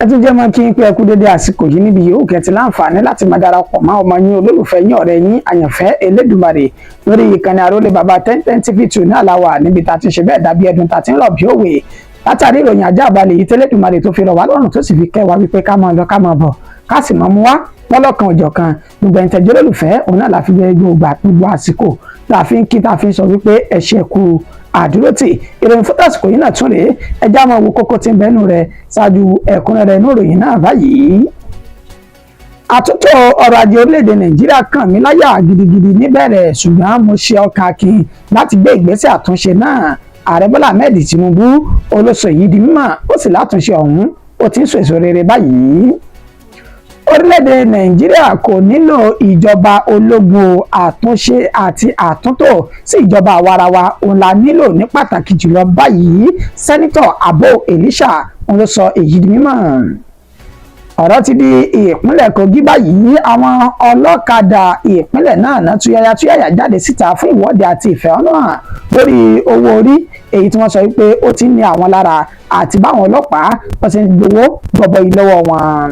Ẹ tún jẹ́ mọ́ kí n pé ẹ kú dédé àsìkò yìí níbi yòówù kẹ́ ti láǹfààní láti máa darapọ̀ mọ́ ọmọ yín, olólùfẹ́ yín, ọ̀rẹ́ yín, àyànfẹ́ Elédùmarè lórí ìkànnì Àrólé Bàbá 1010 TV 2 náà la wà, níbi tá a ti ṣe bẹ́ẹ̀ dàbí ẹdun tá a ti ń rọ̀ bí òwe látàrí ìròyìn ajá balẹ̀ yìí tẹ́lẹ̀dùmarè tó fi rọ̀ wá lọ́rùn, tó sì fi kẹ́ wa wípé ká máa lọ, ká máa bọ̀, ká sì máa mú wá lọ́lọ́kan òjọ̀kan. Gbogbo ẹ̀yin tẹ́jọ́ olólùfẹ́ òun náà la fi gbé gbogbo gbogbo àsìkò tá a fi ń kí, tá a fi ń sọ wípé ẹ ṣe kú àdúrótì. Ìròyìn fún tàsìkò yìí náà tún rèé. Ẹ já máa wo kókó tí ń bẹ́nu rẹ̀ ṣáájú ẹ̀kúnrẹ́rẹ́ inú ìròyìn náà báyìí. Àtúntò ọrọ̀ ajé orílẹ̀-èdè Nàìjíríà kàn mí láyà gidigidi níbẹ̀rẹ̀, ṣùgbọ́n mo ṣe ọkàn akin láti gbé ìgbésẹ̀ àtúnṣe náà. Ààrẹ Bọ́lá Ahmed Tinubu olóṣò yìí di mímọ̀, ó sì látúnṣe ọ̀hún ó ti ń so èso rere báyìí. Orílẹ̀-èdè Nàìjíríà kò nílò ìjọba ológun, àtúnṣe àti àtúntò sí ìjọba àwarawa òun la nílò ní pàtàkì jùlọ báyìí. Senator Abbo Elisha òun ló sọ èyí di mímọ̀. Ọ̀rọ̀ ti di ìpínlẹ̀ Kogi báyìí. Àwọn ọlọ́kadà ìpínlẹ̀ náà náà túyáyá túyáyá jáde síta fún ìwọ́de àti ìfẹ̀hónúhàn lórí owó orí èyí tí wọ́n sọ wípé ó ti ń ní àwọn lára àti báwọn ọlọ́pàá wọ́n ti ń gbowó gọbọi lọ́wọ́ wọn.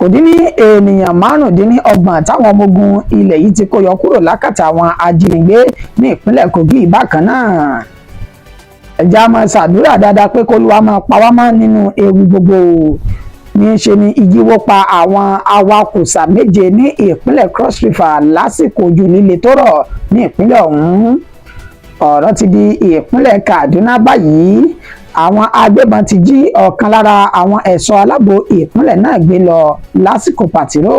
Kò dín ní ènìyàn 35 táwọn ọmọ ogun ilẹ̀ yìí ti kó yọ kúrò lákàtà àwọn ajínigbé ní ìpínlẹ̀ Kogi. Bákan náà, ẹ̀já máa ṣàdúrà dáadáa pé k'Olúwa máa pa wá mọ́ nínú ewu gbogbo. Ní í ṣe ni igi wó pa àwọn awakùsà 7 ní ìpínlẹ̀ Cross River lásìkò òjò líle tó rọ̀ ní ìpínlẹ̀ ọ̀hún. Ọ̀rọ̀ ti di ìpínlẹ̀ Kaduna báyìí. Àwọn agbébọn ti jí ọ̀kan lára àwọn ẹ̀ṣọ́ aláàbò ìpínlẹ̀ náà gbé lọ lásìkò pàtírò.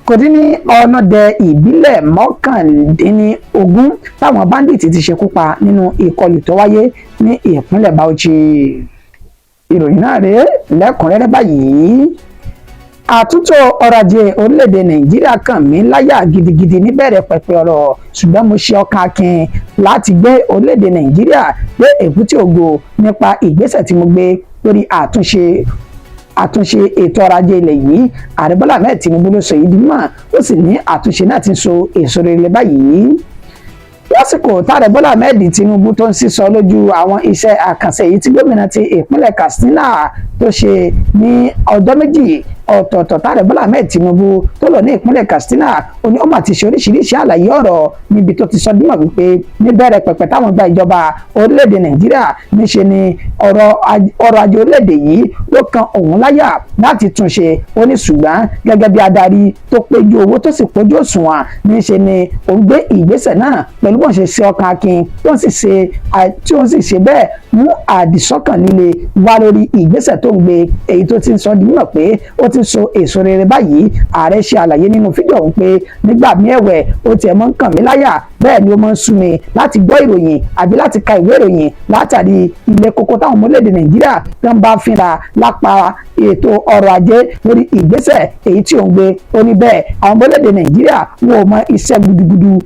Kò dín ní ọlọ́dẹ ìbílẹ̀ 19 táwọn bandits ti ṣekú pa nínú ìkọlù tó wáyé ní ìpínlẹ̀ Bauchi. Ìròyìn náà rèé lẹ́kùnrẹ́rẹ́ báyìí. Àtúntò ọrọ̀ ajé orílẹ̀-èdè Nàìjíríà kàn mí láyà gidigidi níbẹ̀rẹ̀ pẹ̀pẹ̀ ọ̀rọ̀, ṣùgbọ́n mo ṣe ọkàn akin láti gbé orílẹ̀-èdè Nàìjíríà dé èbúté ògo nípa ìgbésẹ̀ tí mo gbé lórí àtúnṣe ètò ọrọ̀ ajé ilẹ̀ yìí. Ààrẹ Bọ́lá Ahmed Tinubu ló sọ èyí di mímọ̀, ó sì ní àtúnṣe náà ti ń so èso rere báyìí. Lásìkò táàrẹ Bọ́lá Ahmed Tinubu tó ń sísọ lójú àwọn iṣẹ́ àkànṣe èyí tí gómìnà ti ìpínlẹ̀ Katsina tó ṣe ní ọjọ́ 2 ọ̀tọ̀ọ̀tọ̀ táàrẹ Bọ́lá Ahmed Tinubu tó lọ ní ìpínlẹ̀ Katsina, ó ní ó mà ti ṣe oríṣiríṣi àlàyé ọ̀rọ̀ níbi tó ti sọ dímọ̀ wípé níbẹ̀rẹ̀ pẹ̀pẹ̀ táwọn gba ìjọba orílẹ̀-èdè Nàìjíríà, níṣe ni ọrọ̀ ajé orílẹ̀-èdè yìí ló kan òun láyà láti túnṣe. Ó ní ṣùgbọ́n gẹ́gẹ́ bí adarí tó péjú owó tó sì pójú òṣùwọ̀n, níṣe ni òun gbé ìgbésẹ̀ náà pẹ̀lú bọ́n ṣe ṣe ọkàn akin tí ó sì ṣe bẹ́ẹ̀ mú àdìsọ́kàn líle wá lórí ìgbésẹ̀ tó ń gbé, èyí tó ti ń sọ di mímọ̀ pé ó ti ń so èso rere báyìí. Ààrẹ ṣe àlàyé nínú fídíò ọ̀hún pé nígbà míì ẹ̀wẹ̀, ó tiẹ̀ máa ń kàn mí láyà, bẹ́ẹ̀ ni ó máa ń sú mi láti gbọ́ ìròyìn àbí láti ka ìwé ìròyìn látàrí ilé kókó táwọn ọmọ orílẹ̀-èdè Nàìjíríà tó ń bá fínra lápá ètò ọrọ̀ ajé lórí ìgbésẹ̀ èyí tí òun gbé. Ó ní bẹ́ẹ̀ àwọn ọmọ orílẹ̀-èdè Nàìjíríà wọn ò mọ iṣẹ́ gudugudu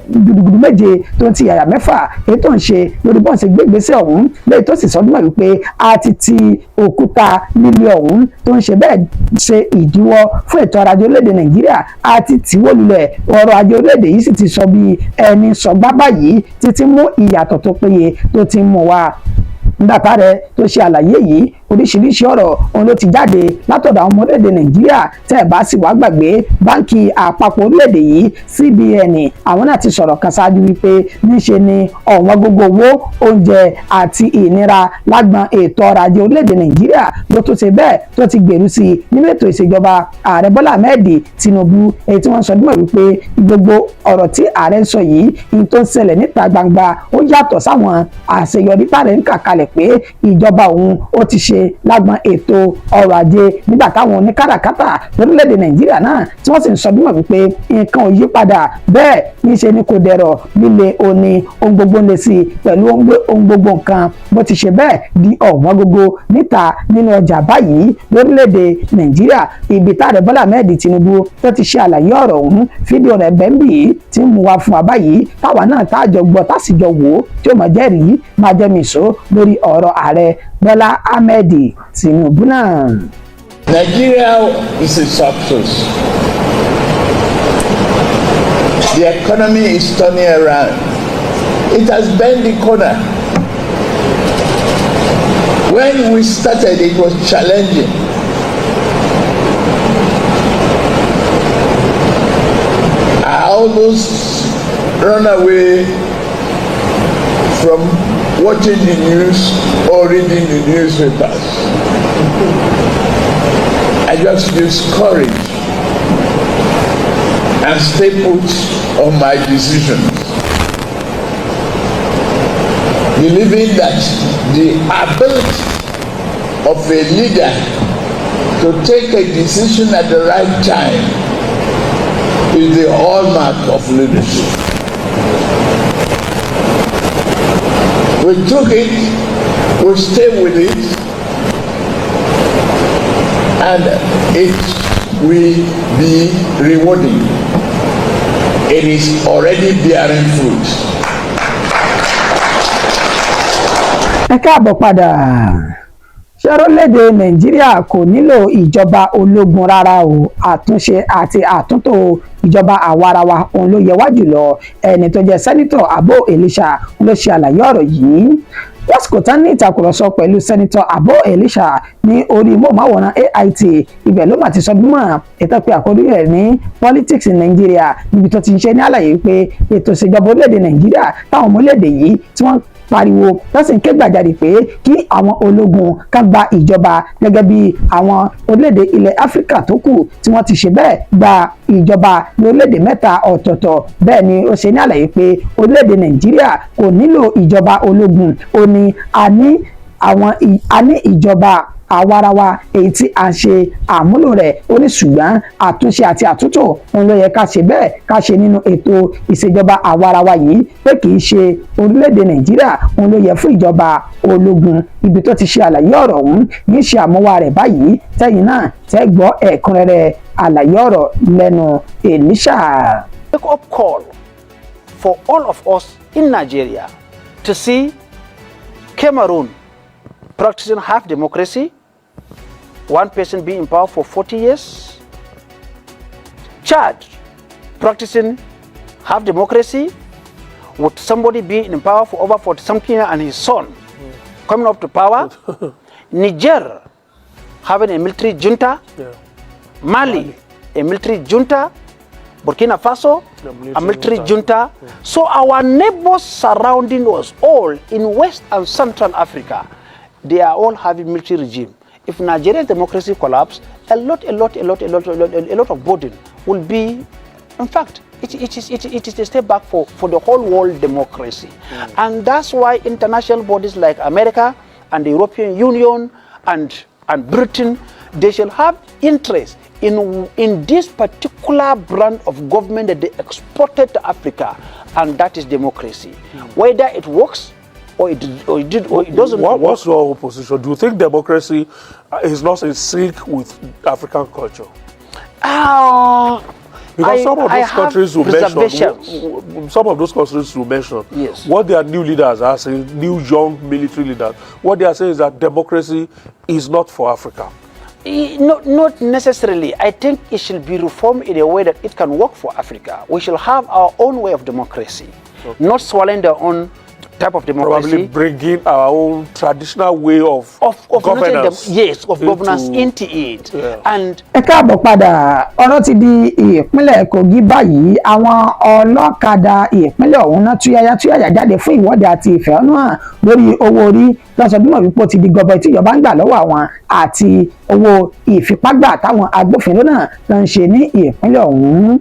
gudugudu méje tó ń ti yàyà mẹ́fà èyí tó ń ṣe lórí bọ́ǹsì gbé ìgbésẹ̀ ọ̀hún, lẹ́yìn tó sì sọdún mọ́ wípé a ti ti òkúta líle ọ̀hún tó ń ṣe bẹ́ẹ̀ ṣe ìdíwọ́ fún ètò ọrọ̀ ajé orílẹ̀-èdè Nàìjíríà, a ti tìwó lulẹ̀. Ọrọ̀ ajé orílẹ̀-èdè yìí sì ti sọ bí ẹni sọgbá báyìí títí mú ìyàtọ̀ tó péye tó ti mú wá. Nígbà táàrẹ tó ṣe àlàyé yìí, oríṣiríṣi ọ̀rọ̀ òun ló ti jáde látọ̀dọ̀ àwọn ọmọ orílẹ̀-èdè Nàìjíríà. Tẹ́ ẹ̀ bá sì wá gbàgbé, báńkì àpapọ̀ orílẹ̀-èdè yìí, CBN, àwọn náà ti sọ̀rọ̀ kan ṣáájú wípé níṣe ni ọ̀wọ́n gógó owó oúnjẹ àti ìnira lágbọn ètò ọrọ̀ ajé orílẹ̀-èdè Nàìjíríà ló tó ṣe bẹ́ẹ̀ tó ti gbèrú sí i nínú ètò ìṣèjọba ààrẹ Bọ́lá Ahmed Tinubu, èyí tí wọ́n sọ dímọ̀ wípé gbogbo ọ̀rọ̀ tí ààrẹ ń sọ yìí ní tó ń ṣẹlẹ̀ níta gbangba, ó yàtọ̀ sáwọn àṣeyọrí tààrẹ ń kà kalẹ̀ pé ìjọba òun ó ti ṣe lágbọn ètò ọrọ̀ ajé, nígbà táwọn oníkàràkátà lórílẹ̀‐èdè Nàìjíríà náà tí wọ́n sì ń sọ bímọ wípé nǹkan ò yí padà, bẹ́ẹ̀ níṣe ni kò dẹ̀rọ̀ líle òní ohun gbogbo ń le sí i pẹ̀lú ohun gbogbo nǹkan bó ti ṣe bẹ́ẹ̀ di ọ̀wọ́n gógó níta nínú ọjà báyìí lórílẹ̀‐èdè Nàìjíríà. Ibi táàrẹ Bọ́lá Ahmed Tinubu tó ti ṣe àlàyé ọ̀rọ̀ ọ̀hún, fídíò rẹ̀ bẹ́ẹ̀ ń bì í tí ń mú wa fún wa báyìí, táwa náà tá a jọ gbọ́, tá a sì jọ wò ó, tí ó máa jẹ́rìí máa jẹ́ mi ìṣó lórí ọ̀rọ̀ ààrẹ Bọ́lá Ahmed Tinubu náà. Nigeria is a surplus. The economy is turning around. It has bent the corner. When we started, it was challenging. I almost run away from watching the news or reading the newspapers. I just use courage and stay put on my decisions, believing that the ability of a leader to take a decision at the right time is the hallmark of leadership. We took it, we stay with it, and it will be rewarding. It is already bearing fruit. Ẹ káàbọ̀ padà. Ṣé orílẹ̀-èdè Nàìjíríà kò nílò ìjọba ológun rárá o? Àtúnṣe àti àtúntò ìjọba àwarawa òun ló yẹ wá jùlọ. Ẹni tó jẹ́ Senator Abbo Elisha ló ṣe àlàyé ọ̀rọ̀ yìí lásìkò tán ní ìtàkùrọ̀sọ pẹ̀lú Senator Abbo Elisha ní orí móhùnmáwòrán AIT. Ibẹ̀ ló mà ti sọ bímọ ètò pé àkórí rẹ̀ ní politics in Nigeria, níbi tó ti ń ṣe ní àlàyé pé ètò ìṣèjọba orílẹ̀-èdè Nàìjíríà táwọn ọmọ orílẹ̀-èdè yìí tí wọ́n pariwo tó sì ń ké gbàjarè pé kí àwọn ológun kan gba ìjọba gẹ́gẹ́ bí àwọn orílẹ̀-èdè ilẹ̀ Áfíríkà tó kù tí wọ́n ti ṣe bẹ́ẹ̀ gba ìjọba ní orílẹ̀-èdè mẹ́ta ọ̀tọ̀ọ̀tọ̀. Bẹ́ẹ̀ ni ó ṣe ní àlàyé pé orílẹ̀-èdè Nàìjíríà kò nílò ìjọba ológun. Ó ní a ní ìjọba àwarawa èyí tí a ń ṣe àmúlò rẹ̀. Ó ní ṣùgbọ́n àtúnṣe àti àtúntò òun ló yẹ ká ṣe bẹ́ẹ̀ ká ṣe nínú ètò ìṣèjọba àwarawa yìí, pé kì í ṣe orílẹ̀-èdè Nàìjíríà òun ló yẹ fún ìjọba ológun. Ibi tó ti ṣe àlàyé ọ̀rọ̀ ọ̀hún ní ṣe àmúwá rẹ̀ báyìí, tẹ́yìn náà tẹ́ gbọ́ ẹ̀kúnrẹ́rẹ́ àlàyé ọ̀rọ̀ lẹ́nu Elisha. Wake up call for all of us in Nigeria to see Cameroon practicing half democracy, one person being in power for 40 years, Chad practicing half democracy, with somebody being in power for over 40 something and his son coming up to power, Niger having a military junta, Mali, a military junta, Burkina Faso, a military junta. So our neighbors surrounding us all in West and Central Africa, they are all having military regime. If Nigeria's democracy collapse, a lot, a lot, a lot, a lot, a lot, a lot of burden will be, in fact, it is a step back for the whole world democracy. And that's why international bodies like America and the European Union and Britain, they shall have interest in this particular brand of government that they exported to Africa, and that is democracy. Whether it works or it doesn't work. What's your position? Do you think democracy is not in sync with African culture? Because some of I those have countries you mentioned, reservations. some of those countries you mentioned, what their new leaders are saying, new young military leaders, what they are saying is that democracy is not for Africa. Not necessarily. I think it should be reformed in a way that it can work for Africa. We should have our own way of democracy, not swallowing their own type of democracy. Probably bringing our own traditional way of, of governance. Yes, of governance into it. And Ẹ káàbọ̀ padà. Ọ̀rọ̀ ti di ìpínlẹ̀ Kogi báyìí. Àwọn ọlọ́kadà ìpínlẹ̀ ọ̀hún náà túyáyá túyáyá jáde fún ìwọ́de àti ìfẹ̀hónúhàn lórí owó orí lọ́sọdúnmọ̀ wípé ó ti di gọbọi tí ìjọba ń gbà lọ́wọ́ àwọn àti owó ìfipágbà táwọn agbófinró náà ń ṣe ní ìpínlẹ̀ ọ̀hún.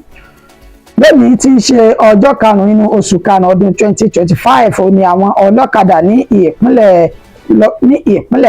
Lónìí tí ń ṣe ọjọ́ 5 nínú oṣù 5 ọdún 2025, ó ní àwọn ọlọ́kadà ní ìpínlẹ̀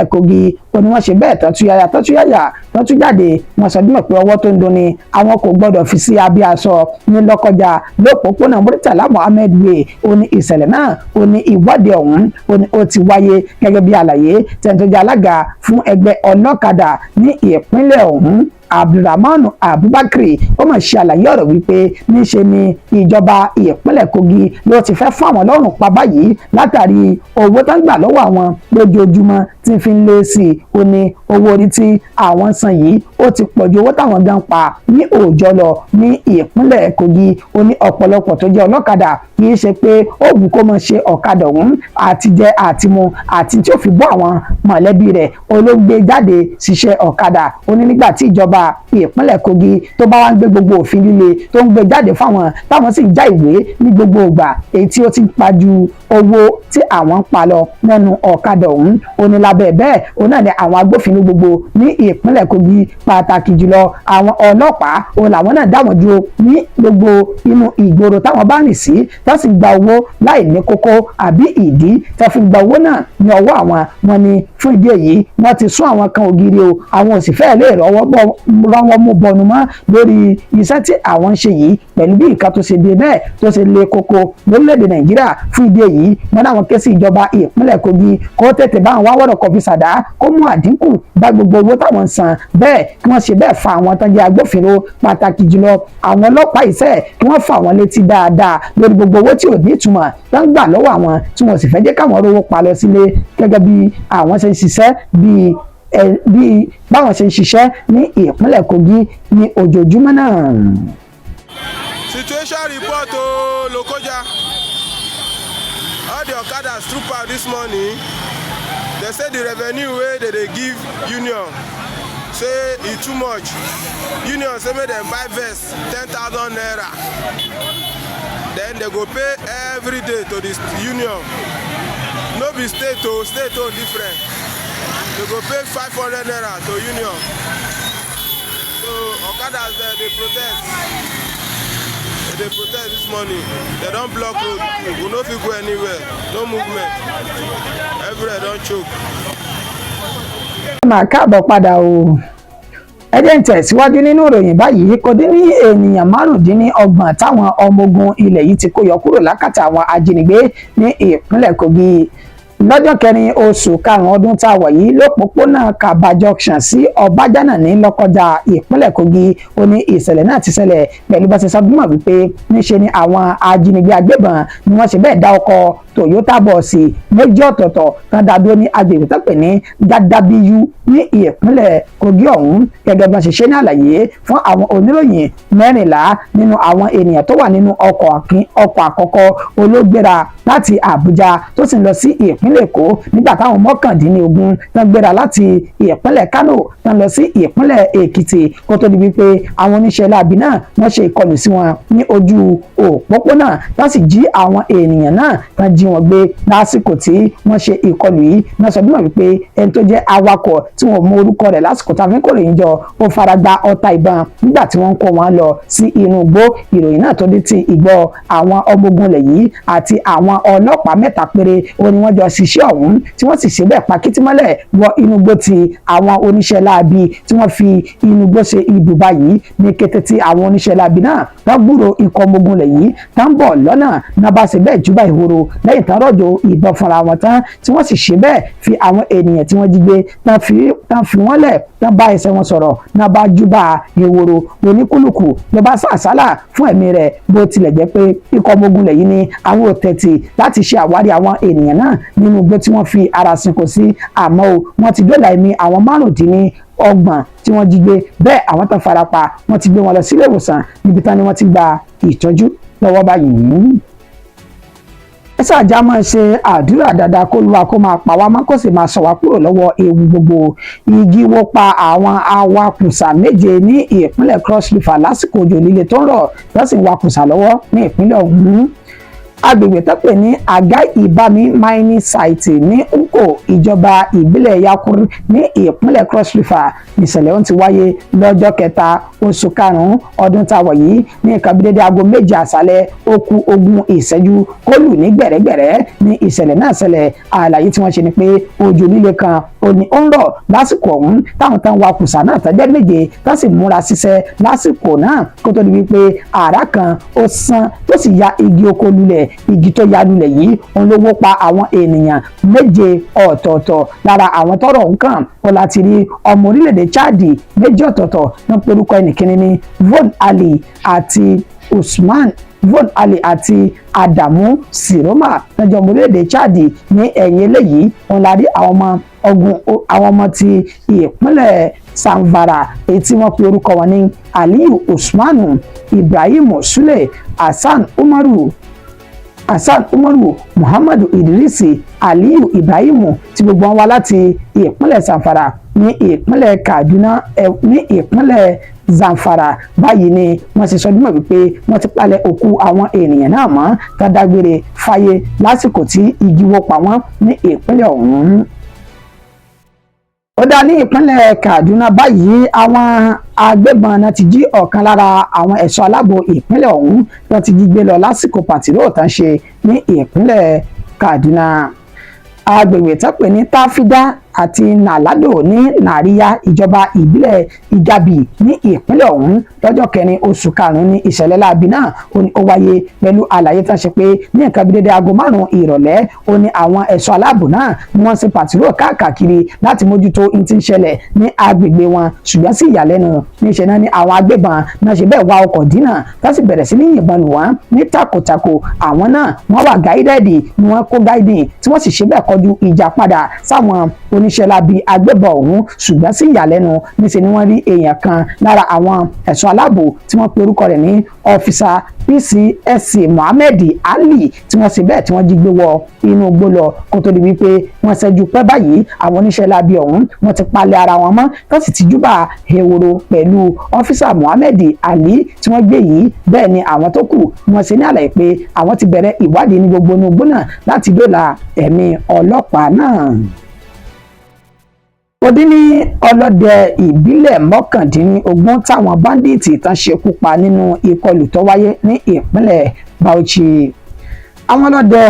Kogi, ó ní wọ́n ṣe bẹ́ẹ̀ tán túyàyà tán túyàyà tán tún jáde. Wọ́n sọ dímọ̀ pé ọwọ́ tó ń dunni àwọn kò gbọ́dọ̀ fi sí abẹ́ aṣọ. Ní Lọ́kọjà, lópòópónà Murtala Muhammed Way, ó ní ìṣẹ̀lẹ̀ náà, ó ní ìwọ́de ọ̀hún, ó ní ó ti wáyé. Gẹ́gẹ́ bí àlàyé tẹ́ni tó jẹ́ alága fún ẹgbẹ́ ọlọ́kadà ní ìpínlẹ̀ ọ̀hún, Abdulrahman Abubakar, ó mà ṣe àlàyé ọ̀rọ̀ wípé níṣe ni ìjọba ìpínlẹ̀ Kogi ló ti fẹ́ fún àwọn lọ́rùn pa báyìí látàrí owó tó ń gbà lọ́wọ́ àwọn lójoojúmọ́ tí ń fi ń lé sí i. Ó ní owó orí tí àwọn san yìí, ó ti pọ̀ ju owó táwọn gan pa ní òòjọ́ lọ ní ìpínlẹ̀ Kogi. Ó ní ọ̀pọ̀lọpọ̀ tó jẹ́ ọlọ́kadà, kì í ṣe pé ó wù kó máa ṣe ọ̀kadà ọ̀hún, àti jẹ àti mu àti tí ó fi bọ́ àwọn mọ̀lẹ́bí rẹ̀ olóògbé jáde ṣiṣẹ́ ọ̀kadà. Ó ní nígbà tí ìjọba ìpínlẹ̀ Kogi tó bá wá ń gbé gbogbo òfin líle tó ń gbé jáde fáwọn, táwọn sì ń já ìwé ní gbogbo ìgbà, èyí tí ó ti pa ju owó tí àwọn ń pa lọ nínú ọ̀kadà ọ̀hún. Ó ní lábẹ́ bẹ́ẹ̀, òun náà ni àwọn agbófinró gbogbo ní ìpínlẹ̀ Kogi, pàtàkì jùlọ àwọn ọlọ́pàá, òun làwọn náà dáwọn dúró ní gbogbo inú ìgboro táwọn bá rìn sí, tó sì gba owó láì ní kókó àbí ìdí tó fi gba owó náà ní ọwọ́ àwọn. Wọn ni fún ìdí èyí, wọ́n ti sún àwọn kan ògiri o, àwọn ò sì fẹ́ lè rọ́wọ́ mú bọnu mọ́ lórí iṣẹ́ tí àwọn ń ṣe yìí, pẹ̀lú bí nǹkan tó ṣe dé bẹ́ẹ̀ tó ṣe le koko lórílẹ̀‐èdè Nàìjíríà. Fún ìdí èyí, wọ́n náà wọ́n ké sí ìjọba ìpínlẹ̀ Kogi kó tètè bá àwọn wá wọ́rọ̀ kọfí sàdá, kó mú àdínkù bá gbogbo owó táwọn ń san bẹ́ẹ̀, kí wọ́n ṣe bẹ́ẹ̀ fa àwọn tó jẹ́ agbófinró, pàtàkì jùlọ àwọn ọlọ́pàá iṣẹ́, kí wọ́n fà wọ́n létí dáadáa lórí gbogbo owó tí ò ní ìtumọ̀ tó ń gbà lọ́wọ́ àwọn, tí wọ́n sì fẹ́ jẹ́ káwọn rówó pa lọ sílé gẹ́gẹ́ bí àwọn ṣe ń ṣiṣẹ́, bí báwọn ṣe ń ṣiṣẹ́ ní ìpínlẹ̀ Kogi ní ojoojúmọ́ náà. Situation report o, Lokoja. All the okadas troop out this morning. They say the revenue wey they dey give union, say e too much. Union say make dem buy vest ₦10,000, then they go pay every day to the union. No be state o, state own different. They go pay ₦500 to union. So okadas dem dey protest. They dey protest this morning. They don block road. We no fit go anywhere, no movement. Everywhere don choke. Máa káàbọ̀ padà o. Ẹ jẹ́ ń tẹ̀síwájú nínú ìròyìn báyìí. Kò dín ní ènìyàn 35 táwọn ọmọ ogun ilẹ̀ yìí ti kó yọ kúrò lákàtà àwọn ajínigbé ní ìpínlẹ̀ Kogi. Lọ́jọ́ 4 oṣù 5 ọdún tá a wà yìí, lópòpónà Kaba Junction sí Ọbájánà ní Lọ́kọjà, ìpínlẹ̀ Kogi, ó ní ìṣẹ̀lẹ̀ náà ti ṣẹlẹ̀, pẹ̀lú bá ṣe sọ wípé níṣe ni àwọn ajínigbé agbébọn ni wọ́n ṣe bẹ́ẹ̀ dá ọkọ̀ Toyota bọ́ọ̀sì méjì ọ̀tọ̀ọ̀tọ̀ kan dá dúró ní agbègbè tó pè ní Gadabiyu ní ìpínlẹ̀ Kogi ọ̀hún. Gẹ́gẹ́ bí wọ́n ṣe ṣe ní àlàyé fún àwọn oníròyìn, 14 nínú àwọn ènìyàn tó wà nínú ọkọ̀ àkọ́kọ́ olóògbéra láti Àbújá tó sì ń lọ sí ìpínlẹ̀ Èkó, nígbà táwọn 19 tán gbéra láti ìpínlẹ̀ Kánò tán lọ sí ìpínlẹ̀ Èkìtì, kó tó di wípé àwọn oníṣẹ́ láabi náà wọ́n ṣe ìkọlù sí wọn ní ojú òpópónà, tán sì jí àwọn ènìyàn náà, tán jí wọn gbé. Lásìkò tí wọ́n ṣe ìkọlù yìí náà, sọ bímọ wípé ẹni tó jẹ́ awakọ̀ tí wọ́n mú orúkọ rẹ̀ lásìkò tá a fi ń kóròyìn jọ, ó fara gba ọta ìbọn nígbà tí wọ́n ń kó wọn lọ sí inú igbó. Ìròyìn náà tó dé ti ìgbọ́ àwọn ọmọ ogun ilẹ̀ yìí àti àwọn ọlọ́pàá mẹ́ta péré ó ní wọ́n jọ ṣiṣẹ́ ọ̀hún, tí wọ́n sì ṣe bẹ́ẹ̀ pa kìtìmọ́lẹ̀ wọ inú igbó ti àwọn oníṣẹ́ láabi tí wọ́n fi inú igbó ṣe ibùba yìí. Ní kété tí àwọn oníṣẹ́ láabi náà wọ́n gbúrò ikọ̀ ọmọ ogun ilẹ̀ yìí tá ń bọ̀ lọ́nà náà, bá ṣe bẹ́ẹ̀ júbà ìhòòrò lẹ́yìn tán rọ̀jò ìbọn fúnra wọn tán, tí wọ́n sì ṣe bẹ́ẹ̀ fi àwọn ènìyàn tí wọ́n jí gbé tán fi wọ́n lẹ̀, tán bá ẹsẹ̀ wọn sọ̀rọ̀ náà, bá júbà ìhòòrò, oníkúlùkù ló bá sàsálà fún ẹ̀mí rẹ̀. Bó tilẹ̀ jẹ́ pé ikọ̀ ọmọ ogun ilẹ̀ yìí ní àwọn ò tẹ̀tì láti ṣe àwárí àwọn ènìyàn náà nínú igbó tí wọ́n fi ara sinko sí, àmọ́ o, wọ́n ti dóòlà ẹ̀mí àwọn 35 tí wọ́n jí gbé. Bẹ́ẹ̀, àwọn tó farapa, wọ́n ti gbé wọn lọ sílé ìwòsàn níbi tán ni wọ́n ti gba ìtọ́jú lọ́wọ́ báyìí. Ẹ ṣáàjá máa ṣe àdúrà dáadáa kó Olúwa kó máa pa wá mọ́, kó sì máa ṣọ́ wá kúrò lọ́wọ́ ewu gbogbo. Igi wó pa àwọn awakùsà méje ní ìpínlẹ̀ Cross River lásìkò òjò líle tó ń rọ̀ tó sì ń wakùsà lọ́wọ́ ní ìpínlẹ̀ ọ̀hún. Agbègbè tó pè ní Àgá Ìbámi Mining Site ní Nko, ìjọba ìbílẹ̀ Yakuri ní ìpínlẹ̀ Cross River, ìṣẹ̀lẹ̀ ọ̀hún ti wáyé lọ́jọ́ 3 oṣù 5 ọdún tá a wà yìí, ní nǹkan bí dédé aago 7 àṣálẹ́ ó kù 20 ìṣẹ́jú kólù ní gbẹ̀rẹ́gbẹ̀rẹ́ ní ìṣẹ̀lẹ̀ náà ṣẹlẹ̀. Àlàyé tí wọ́n ṣe ni pé òjò líle kan ó ní ó ń rọ̀ lásìkò ọ̀hún táwọn tán wakùsà náà tọ́jẹ́ méje tó sì múra ṣiṣẹ́ lásìkò náà, kó tó di wípé àrá kan ó sán tó sì ya igi oko lulẹ̀. Igi tó ya lulẹ̀ yìí, òun ló wó pa àwọn ènìyàn méje ọ̀tọ̀ọ̀tọ̀. Lára àwọn tọ́rọ̀ ń kàn ó láti rí ọmọ orílẹ̀-èdè Chad méjì ọ̀tọ̀ọ̀tọ̀ ní porúkọ. Ẹnìkíní ní Von Ali àti Usman. Von Ali àti Adamu Siroma lọ́jọ́ ọmọ orílẹ̀-èdè Chad. Ní ẹ̀yìn eléyìí wọn la rí àwọn ọmọ ogun, àwọn ọmọ ti ìpínlẹ̀ Zamfara, èyí tí wọ́n pe orúkọ wọn ní Aliyu Usmanu, Ibrahim Sule, Hasan Umaru, Muhammadu Idrisi, Aliyu Ibrahim, tí gbogbo wọn wá láti ìpínlẹ̀ Zamfara ní ìpínlẹ̀ Kaduna, ní ìpínlẹ̀ Zamfara. Báyìí ni wọ́n ti sọ dímọ̀ wípé wọ́n ti palẹ̀ òkú àwọn ènìyàn náà mọ́ tá dágbére fáyé lásìkò tí igi wó pa wọ́n ní ìpínlẹ̀ ọ̀hún. Ó dá ní ìpínlẹ̀ Kaduna báyìí, àwọn agbébọn náà ti jí ọ̀kan lára àwọn ẹ̀ṣọ́ aláàbò ìpínlẹ̀ ọ̀hún tó ti jí gbé lọ lásìkò patrol tán ṣe ní ìpínlẹ̀ Kaduna. Agbègbè tó pè ní Tafida àti Nalado ní Nàríyá, ìjọba ìbílẹ̀ Ìgàbì ní ìpínlẹ̀ ọ̀hún, lọ́jọ́ 4 oṣù 5 ní ìṣẹ̀lẹ̀ láabi náà ó ní ó wáyé, pẹ̀lú àlàyé tán ṣe pé ní nǹkan bí dédé aago 5 ìrọ̀lẹ́ ó ní àwọn ẹ̀ṣọ́ aláàbò náà ni wọ́n ṣe patrol káàkiri láti mójútó ohun tí ń ṣẹlẹ̀ ní agbègbè wọn. Ṣùgbọ́n sí ìyàlẹ́nu, níṣẹ́ náà ni àwọn agbébọn náà ṣe bẹ́ẹ̀ wá ọkọ̀ dínà tó sì bẹ̀rẹ̀ sí ní yìnbọn lù wọ́n ní takòtakò. Àwọn náà wọ́n wà guided ni wọ́n kó guiding tí wọ́n sì ṣe bẹ́ẹ̀ kọjú ìjà padà sáwọn oníṣẹ́ láabi agbébọn ọ̀hún. Ṣùgbọ́n sí ìyàlẹ́nu, níṣẹ́ ni wọ́n rí èèyàn kan lára àwọn ẹ̀ṣọ́ aláàbò tí wọ́n pe orúkọ rẹ̀ ní Officer PCSC Mohammed Ali, tí wọ́n ṣe bẹ́ẹ̀ tí wọ́n jí gbé wọ inú igbó lọ kó tó di wípé wọ́n ṣẹ́jú pẹ́ báyìí, àwọn oníṣẹ́ láabi ọ̀hún wọ́n ti palẹ̀ ara wọn mọ́ tó sì ti júbà ehoro pẹ̀lú Officer Mohammed Ali tí wọ́n gbé yìí. Bẹ́ẹ̀ ni àwọn tó kù wọ́n ṣe ní àlàyé pé àwọn ti bẹ̀rẹ̀ ìwádìí ní gbogbo inú igbó náà láti dóòlà ẹ̀mí ọlọ́pàá náà. Ó dín ní ọlọ́dẹ ìbílẹ̀ 19 táwọn bandits tán ṣekú pa nínú ìkọlù tó wáyé ní ìpínlẹ̀ Bauchi. Àwọn ọlọ́dẹ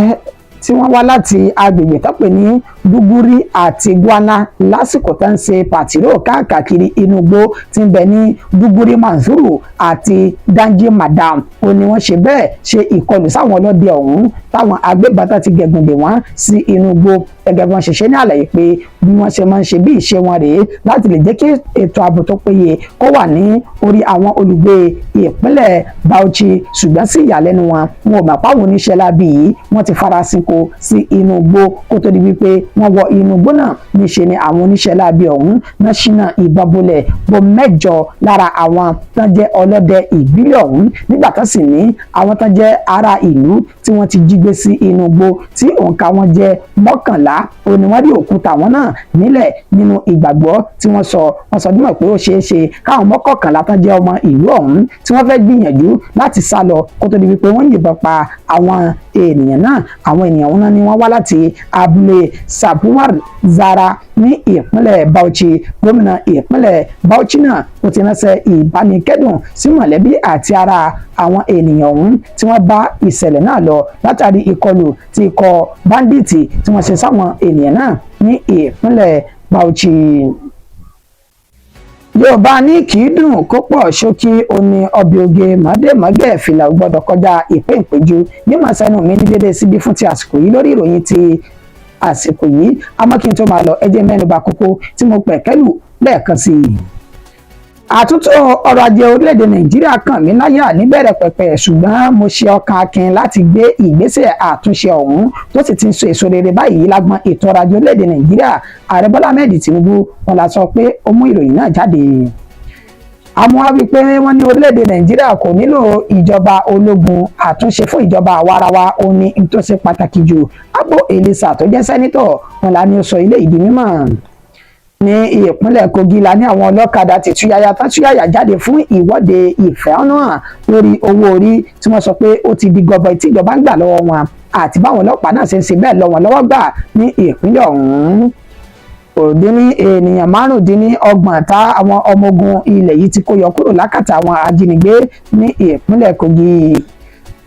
tí wọ́n wá láti agbègbè tó pè ní Duguri àti Gwana, lásìkò tó ń ṣe patrol káàkiri inú igbó tí ń bẹ ní Duguri Manzuru àti Danji Madam, ó ní wọ́n ṣe bẹ́ẹ̀ ṣe ìkọlù sáwọn ọlọ́dẹ ọ̀hún táwọn agbébọn tó ti gẹ̀gùn dè wọ́n sí inú igbó, gẹ́gẹ́ bí wọ́n ṣe ṣe ní àlàyé pé bí wọ́n ṣe máa ń ṣe bí ìṣe wọn rèé láti lè jẹ́ kí ètò ààbò tó péye kó wà ní orí àwọn olùgbé ìpínlẹ̀ Bauchi. Ṣùgbọ́n sí ìyàlẹ́nu wọn, wọn ò mọ̀ páwọn oníṣẹ́ láabi yìí wọ́n ti farasinko sí inú igbó kó tó di wípé wọ́n wọ inú igbó náà. Níṣe ni àwọn oníṣẹ́ láabi ọ̀hún náà ṣínà ìbọn bolẹ̀ bo mẹ́jọ lára àwọn tán jẹ́ ọlọ́dẹ ìbílẹ̀ ọ̀hún, nígbà tó sì ní àwọn tán jẹ́ ará ìlú tí wọ́n ti jí gbé sí inú igbó tí òǹkà wọn jẹ́ 11, ó ní wọ́n rí òkúta àwọn náà nílẹ̀. Nínú ìgbàgbọ́ tí wọ́n sọ, wọ́n sọ dímọ̀ pé ó ṣeé ṣe káwọn 11 tán jẹ́ ọmọ ìlú ọ̀hún tí wọ́n fẹ́ gbìyànjú láti sá lọ kó tó di wípé wọ́n yìnbọn pa àwọn ènìyàn náà. Àwọn ènìyàn wọn ni wọ́n wá láti abúlé Sabuwar Zara ní ìpínlẹ̀ Bauchi. Gómìnà ìpínlẹ̀ Bauchi náà ó ti ránṣẹ́ ìbánikẹ́dùn sí mọ̀lẹ́bí àti ará àwọn ènìyàn ọ̀hún tí wọ́n bá ìṣẹ̀lẹ̀ náà lọ látàrí ìkọlù tí ikọ̀ bandits tí wọ́n ṣe sáwọn ènìyàn náà ní ìpínlẹ̀ Bauchi. Yorùbá ní kì í dùn kó pọ̀, ṣókí oní ọbẹ̀ oge mọ́démọ́gẹ́, fìlà ò gbọ́dọ̀ kọjá ìpín ìpéjú. Mímọ̀ sẹ́nu mi ní dédé síbí fún ti àsìkò yìí lórí ìròyìn ti àsìkò yìí. Àmọ́ kí n tó máa lọ, ẹ jẹ́ mẹ́nuba kókó tí mo pẹ̀ kẹ́lù lẹ́ẹ̀kan sí i. Àtúntò ọrọ̀ ajé orílẹ̀-èdè Nàìjíríà kàn mí láyà níbẹ̀rẹ̀ pẹ̀pẹ̀, ṣùgbọ́n mo ṣe ọkàn akin láti gbé ìgbésẹ̀ àtúnṣe ọ̀hún tó sì ti ń so èso rere báyìí lágbọn ètò ọrọ̀ ajé orílẹ̀-èdè Nàìjíríà. Ààrẹ Bọ́lá Ahmed Tinubu wọn la sọ pé ó mú ìròyìn náà jáde. Àmọ́ wá wípé wọ́n ní orílẹ̀-èdè Nàìjíríà kò nílò ìjọba ológun, àtúnṣe fún ìjọba àwarawa ó ní n tó ṣe pàtàkì jù. Abbo Elisa tó jẹ́ senator wọn la ní ó sọ ilé ìdí mímọ́. Ní ìpínlẹ̀ Kogi la ní àwọn ọlọ́kadà ti túyáyá tán túyáyá jáde fún ìwọ́de ìfẹ̀hónúhàn lórí owó orí tí wọ́n sọ pé ó ti di gọbọi tí ìjọba ń gbà lọ́wọ́ wọn, àti báwọn ọlọ́pàá náà ṣe ń ṣe bẹ́ẹ̀ lọ wọ́n lọ́wọ́ gbà ní ìpínlẹ̀ ọ̀hún. Kò dín ní ènìyàn 35 tá àwọn ọmọ ogun ilẹ̀ yìí ti kó yọ kúrò lákàtà àwọn ajínigbé ní ìpínlẹ̀ Kogi.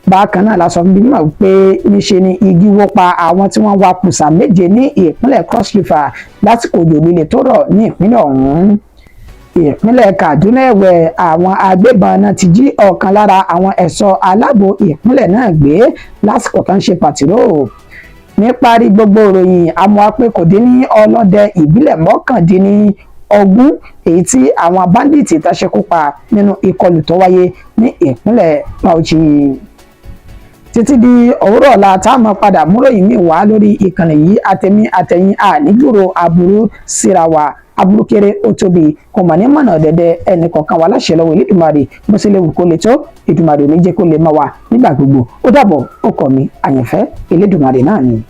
Bákan náà la sọ fún bímọ pé níṣe ni igi wó pa àwọn tí wọ́n wa kùsà méje ní ìpínlẹ̀ Cross River lásìkò òjò líle tó rọ̀ ní ìpínlẹ̀ ọ̀hún. Ìpínlẹ̀ Kaduna ẹ̀wẹ̀, àwọn agbébọn náà ti jí ọ̀kan lára àwọn ẹ̀ṣọ́ aláàbò ìpínlẹ̀ náà gbé lásìkò tó ń ṣe patrol. Níparí gbogbo ìròyìn, àmọ́ pé kò dín ní ọlọ́dẹ ìbílẹ̀ 19 èyí tí àwọn bandits tá ṣekú pa nínú ìkọlù tó wáyé ní ìpínlẹ̀ Bauchi. Títí di òwúrọ̀ ọ̀la tá a máa padà múròyìn mi wá lórí ìkànnì yìí, àtẹ̀mí àtẹ̀yìn ànígbòrò aburú síra wa. Aburú kéré, ó tóbi, kò mà ní mọ̀nà dẹ̀dẹ̀ ẹnì kọ̀ọ̀kan wa láṣẹ lọ́wọ́ Elédùmarè. Bó ṣe lè wù kó le tó, Èdùmàrè ò ní jẹ́ kó lè mọ́ wa nígbà gbogbo. Ó dàbọ̀, ó kọ̀ mí àyànfẹ́ Elédùmarè náà ni.